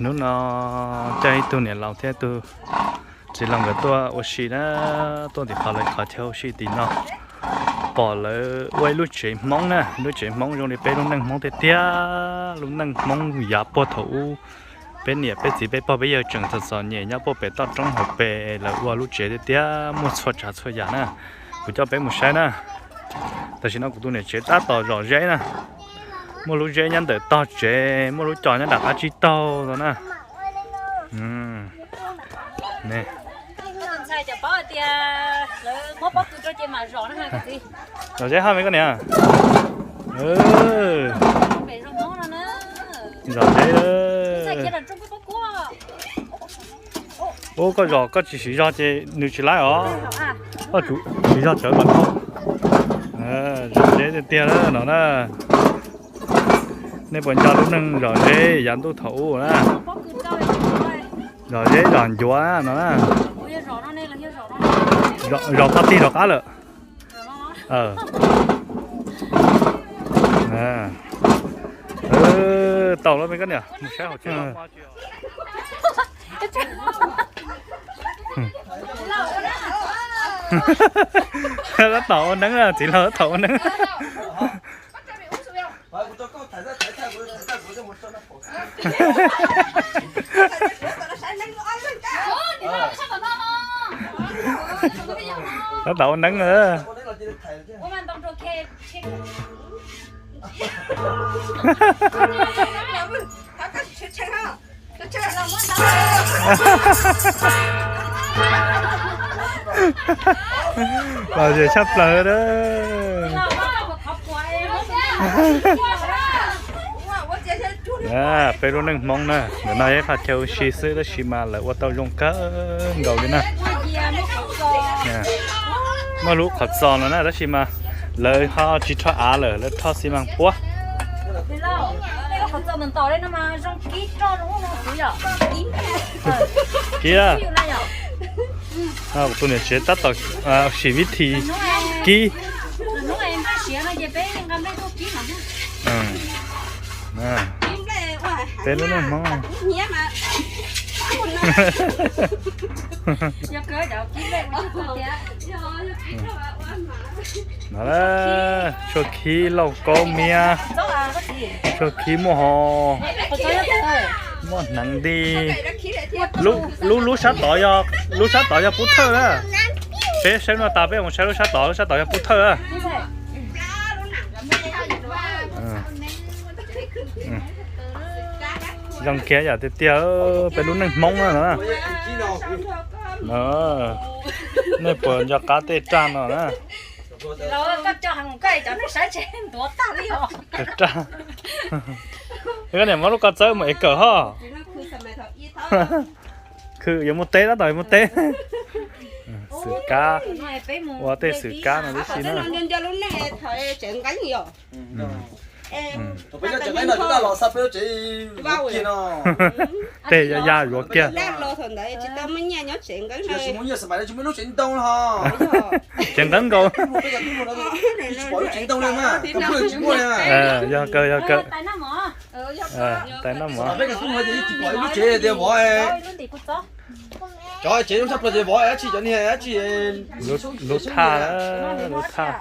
Hnub no coj ib tug niam laus thiab tus txiv laus nkawd tuaj ua si na, tuaj tim qhov lawv qhov chaw ua si tim no. Pom lawv ua ib lub tsev Hmoob na, lub tsev Hmoob zoo li peb lub neej Hmoob tiag tiag, lub neej Hmoob yav puag thaum ub peb niam peb txiv peb pog peb yawg tseem txom txom nyem nyob puag pem toj roob hauv pes lawv ua lub tsev tiag tiag, muaj txhua tsav txhua yam na. Kuv coj peb mus saib na. Tam sim no kuv tus niam tsev tab tom zom zeb na. Muaj lub zeb nyob ntawm tog tsev, muaj lub cos nyob nram qab tsib taug no na. Zom zeb hab me koj niam. Zom zeb. Ub, koj zom koj tsis siv zog ces nws tsis laib os. Koj siv zog tsawv mas koj. Zom zeb tiag tiag no na. Nej puas nco lub neej zom zeb yav ntuj thaum ub na? Zom zeb zom ncuav no na. Zom pab tig rov qab lawm. Tau lawm me koj niam, mus saib hauv tsev. Tab tom ua neeb na, txiv laus tab tom ua neeb. Tab tom ua neeb na. Lom zem tshaj plaws na. Peb lub neej Hmoob na, ntawm no yog ib qhov chaw ua si xwb tab sis mas lawv ua tau zoo kawg nkaus li na. Muaj lub qhov txos no na tab sis mas lawv ho tsis rho av lawm, lawv rho xi mas puab. Kib, tus niam tsev tab tom sim vib thi kib. Peb lub neej Hmoob. No, tshuaj khib lauj kaub miab, tshuaj khib muaj ho, muaj hneev nti. Lub, lub sab tod yog, lub sab tod yog pub thawj na. Peb saib no tas peb mus saib lub sab tod, lub sab tod yog pub thawj na. Zoo kiag yam tiag tiag, peb lub neej Hmoob na no. Nej puas nco qab tej raj no na? Raj. Koj niam muab lub ko txawb mus ev kawm ho. Khw yuav mus teb, tab tom yuav mus teb. Xwm kab, ua tej xwm kab no tib si na. Tej ya ya yuav kiag. Tsev nqeeb nkaus. Yog kawg, yog kawg. Tais noj mov. Lub thaj, lub thaj.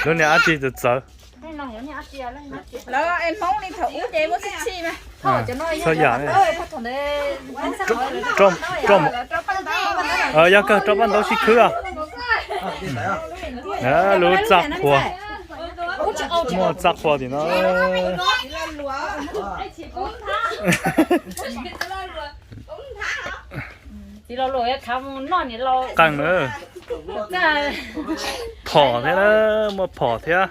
Lub niag dab tsi txawv txawv. Txhua yam. Yog kawg rau paj ntaub sib khwb. Lub txaj qhua, muaj txaj qhua tim no. Qeej na. Phom thiab, muaj phom thiab.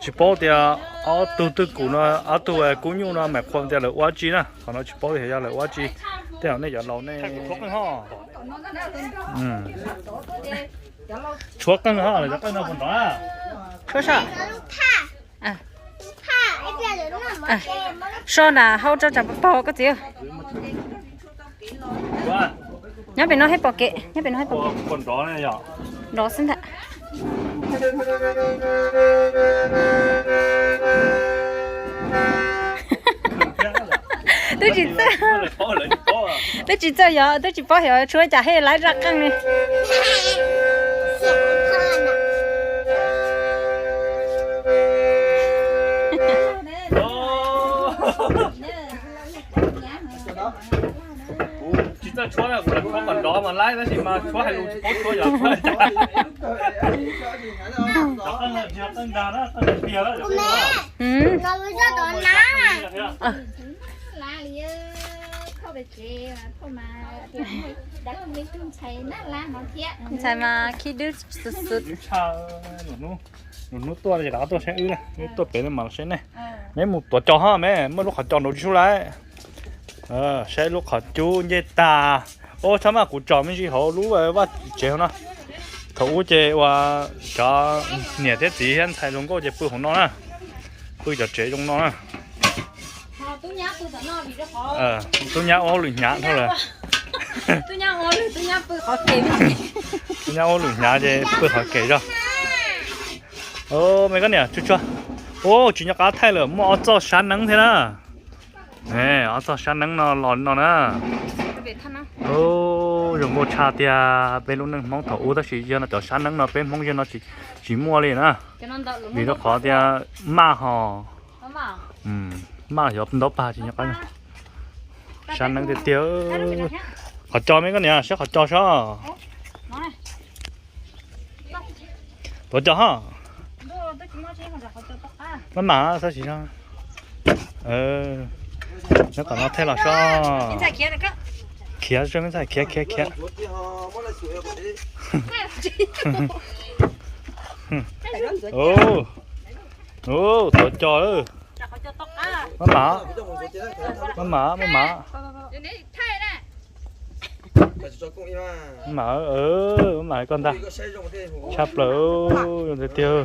Tsis paub tias ob tug twj kum no, ob tug kub nyuj no mam qhuas tias lawv ua dab tsi na, qhov no tsis paub tias yog lawv ua dab tsi. Tej zaum nej cov laus nej tshuab qeej ho, cov qeej no puas nrov na? Tshuab so. So nram hauv tso tsam pog koj txiv. Nyob pem no thiab pom kev, nyob pem no thiab pom kev. Nrov xwb ntag. Twb tsis txawj, twb tsis txawj yog, twb tsis paub xyov tshuab cas hej laiv zaj qeej li. Kuv tsis txawj tshuab, kuv lam tshuab kom nrov mas laib, tab sis mas tshuab hais lus tsis paub tshuab yog tshuab li cas. Ntxhais mas khib dub xwb xwb. Lwm hnub tuaj ces rov qab tuaj saib wb na, wb tuaj pem no mas los saib nej. Meb mus tuav cos ho, meb muaj lub qhov cos nraud tsis sub lawm. Saib lub qhov cub ncej tag. Ub, txhob maj, kuv tsom me ntsis hauv lub vaj tsev hauv no. Thaum ub ces uas cov niam thiab txiv thiab ntxhais hluas nkauj ces pw hauv no na. Pw cov tsev zoo no na. Tub nyab ua hauj lwm hnyav dhau lawm. Tub nyab ua hauj lwm hnyav ces pw qhov kev zog. Mej koj niam, tsuag tsuag. Ub, tsis nco qab thaij lawm, muaj ob txoj sab neeb thiab na. Ob txoj sab neeb no los no na. Zoo nkauj tshaj tiag peb lub neej Hmoob thaum ub, tab sis yog no cov sab neeb no peb Hmoob yog no tsis muaj li na. Vim rau qhov tias maj ho, maj xyov ntaub pag tsis nco qab. Sab neeb tiag tiag. Qhov cos, mej koj niam, saib qhov cos sob. Tuav cos ho. Maj mam, txhob tsis, nyob tom no thaij los sob. Khiav, khiav, khiav, khiav. Tuav cos. Maj mam, maj mam, maj mam. Maj mam, maj mam koj ntag. Tshaj plaws, zoo tiag tiag.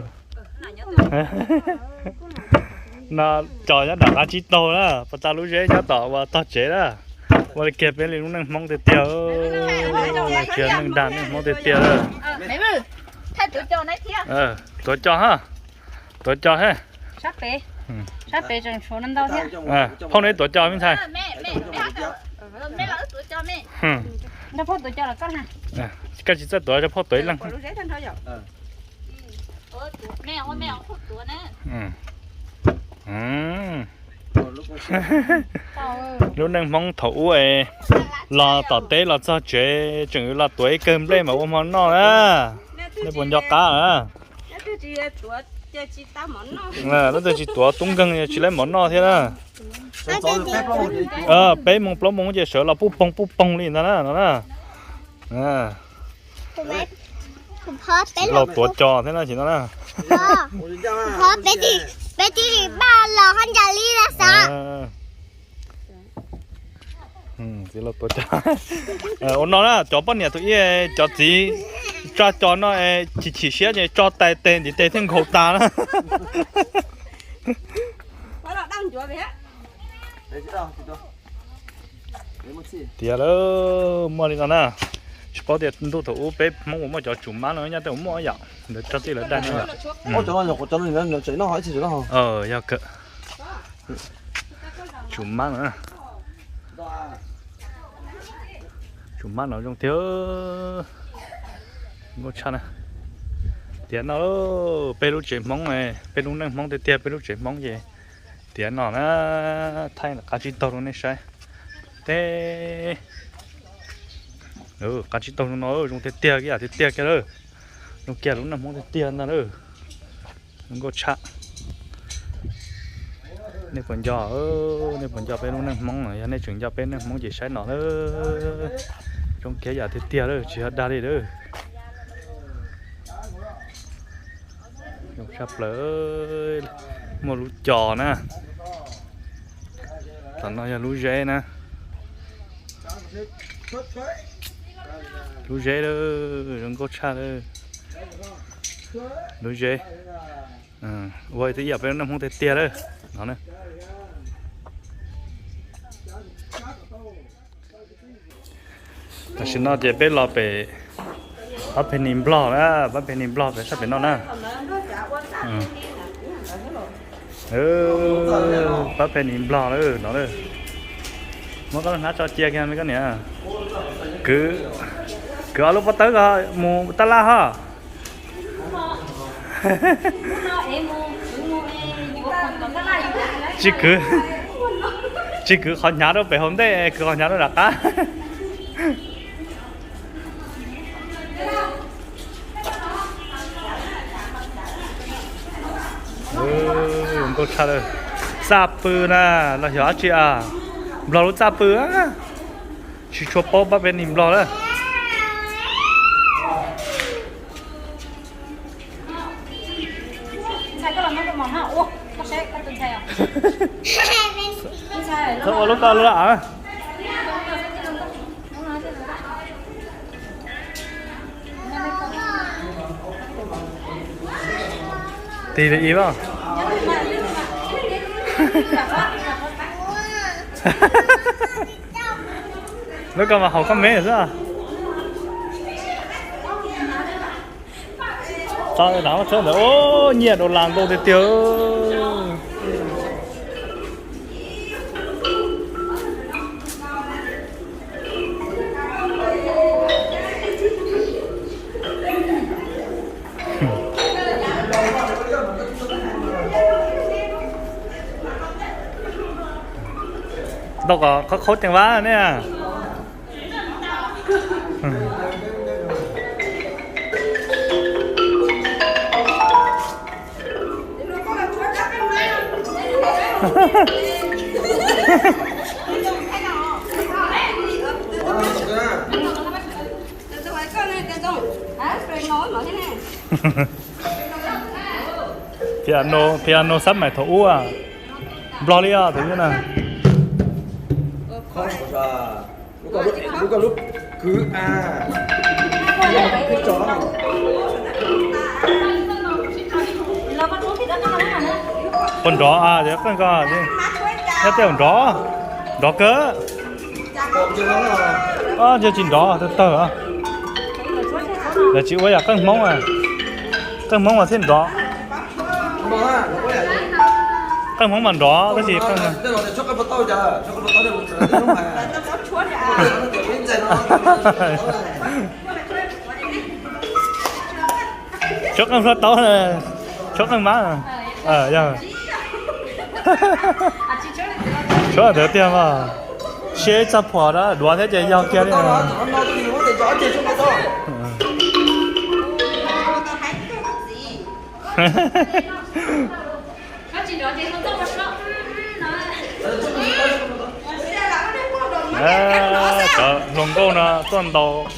No cos nyob nram qab tsib taug na, puas tas lub zeb nyob tom uas tog tsev na. Ua li kiag peb li lub neej Hmoob tiag tiag. Tsis yog neeg dag, neeg Hmoob tiag tiag. Tuav cos ha, tuav cos he. Phauj, neb tuav cos me ntxhais. Koj tsis txawj tuav, rau phauj tuav ib leeg. Lub neej Hmoob thaum ub es los tom teb los txog tsev tseem los tuav ib kawg nplej mas ua hmo noj na. Nej puas nco qab na? Leej twg tsis tuav tub nkeeg tsis laib mov noj thiab na. Peb moos plaub moos ces sawv los puj poog puj poog li ntag na no na. Tsis laus tuav cos thiab na tsis no na. Peb tij paj los qhov ncas li xav. Tsis laus tuav cos. Ua no na, cov poj niam tus ib, cov txiv tso cos no chim chim siab ces tso tais tes ntiv tes thiaj nkaus tas na. Tiav lawm, muaj li no na. Tsis paub tias ntuj thaum ub peb Hmoob puas muaj cov tsum mab no, nyob tej uas muaj yom, ntawd tso tij lawv daj no yom. Yog kawg. Tsum mab no, tsum mab no zoo tiag. Nkauj tshaj na. Tiav no, peb lub tsev Hmoob, peb lub neej Hmoob tiag tiag, peb lub tsev Hmoob ces tiav no na. Thaij qab tsib taug rau nej saib. Teb, qab tsib taug no zoo tiag tiag, ib yam tiag tiag kiag lawm. Zoo kiag lub neej Hmoob tiag tiag ntag lawm. Nkauj tshaj. Nej puas nco, nej puas nco peb lub neej Hmoob no? Yog nej tseem nco peb neej Hmoob ces saib no lawm. Zoo kiag yam tiag tiag lawm, tsis yog dag li lawm. Zoo tshaj plaws, muaj lub cos na. Tom no yog lub zeb na. Lub zeb lawm, zoo nkauj tshaj lawm. Lub zeb. Ua twb yam peb lub neej Hmoob tiag tiag lawm no. Tam sim no ces peb los pem Pab phe nis nplog na, pab phe nis nplog pem sab pem no na. Pab phe nis nplog na no. Muab koj lub hnab tso cia kiag me koj niam. Kwv, kwv ob lub pob tawb ko mus tab laj ho. Tsis kwv, tsis kwv qhov hnyav rau pem hauv ntej, kwv qhov hnyav rau nram qab. Nkauj tshaj lawm. Txaj pw na, los xyov dab tsi a. Nplog lub txaj pw, tsis tshua paub pab peb nig nplog lawm. Txhob ua lub koj lub lawm. Tig li ib. Lub koj mas haus koj me xwb. Txog na, txog ntawd, nyiaj dollar ntau tiag tiag. Ntau kom qhov qhaub ceev vab ne. Piano, piano xab mais thaum ub, Nplog li os tus na. Puas nrov, qeej ko nyob tej nrov, nrov kawg. Ntshe tsis nrov tawg tawg. Lawv tsis ua yam qeej Hmoob, qeej Hmoob mas thiaj nrov. Qeej Hmoob mas nrov tab sis tshuab qeej hluav taub, tshuab qeej mab. Tshuab ntawd tiag mas. Siab ib txoj phuam na, duav thiab ces yog kiag li. Cov hluas nkauj no tuaj ntaus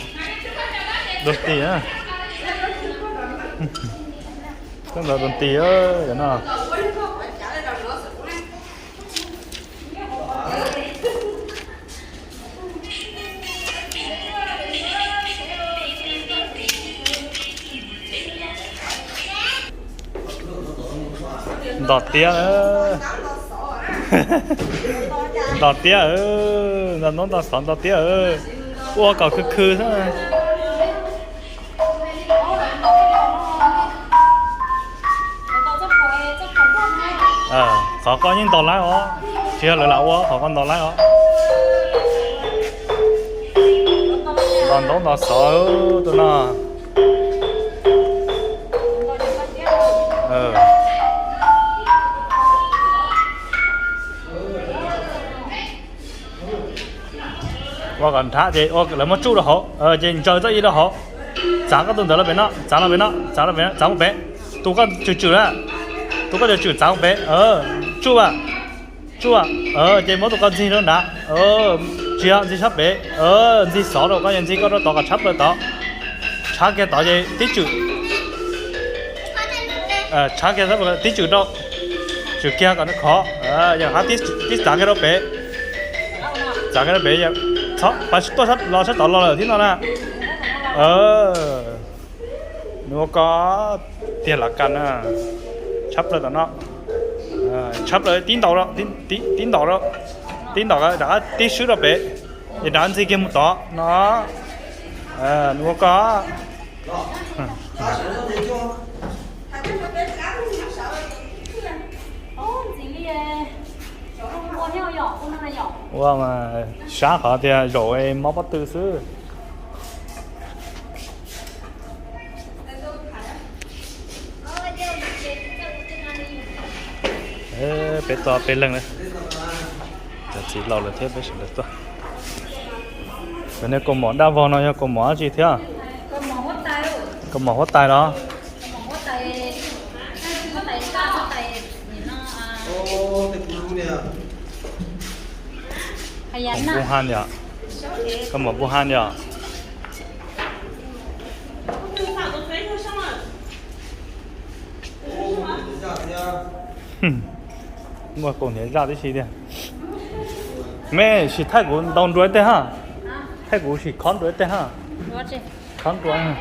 doo tis, tuaj ntaus doo tis no. Ntos tiab, ntos tiab, ntos ntoo ntos xov ntos tiab, ua kom khw khw xwb. Qhov koj yeej ntaus laib os, tsis yog lawv lam ua, qhov koj ntaus laib os. Ntos ntoo ntos xov tus no. Ua kom nrhav ces lawv muab tsuj rau hauv, ces ntsaws txoj i rau hauv. Txav koj tus ntawd los pem no, txav los pem no, txav los pem no, txav mus pem. Tus koj tswm tswm na, tus koj tswm tswm txav mus pem, tsuj a, tsuj a, ces muab tus koj ntxig rau nrad, tsis yog ntxig sab pem, ntxig xov rau koj, ntxig koj rau tod kom tshab plaws tod. Tshab kiag tod ces tib tswm, tshab kiag tib tswm rau, tswm kiag kom nws khov, yog hab tib txav kiag rau pem, txav kiag rau pem, tuaj los sab tod los lawm tib no na. Nws ua koj tiag lav kas na, tshab plaws tom no, tshab plaws tib ntaus, tib ntaus, tib ntaus rov qab tib swb rau pem, ces rov qab ntxig kiag mus tod no. Nws ua koj Ua mas sab qhov tias zaum mob pob tw xwb. Peb tuaj peb leeg na, cov txiv laus lawm thiab peb sawv daws tuaj. Cov niag kaus mom daj vog no yog kaus mom dab tsi thiab? Kaus mom huab tais los? Kaus mom npug ha yom? Kaus mom npug ha yom? Muaj kaus hniav zaj tib si tiag. Mej sim thaij kuv ntaus nruas ib teg ha. Thaij kuv sim khob nruas ib teg ha. Khob nruas.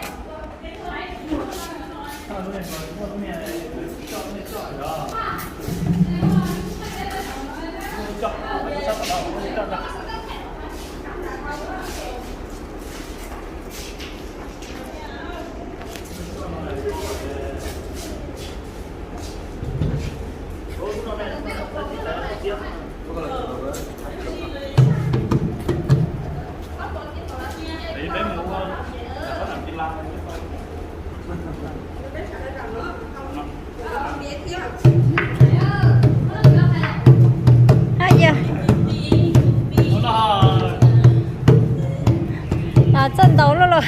Txawj ntaus luaj los.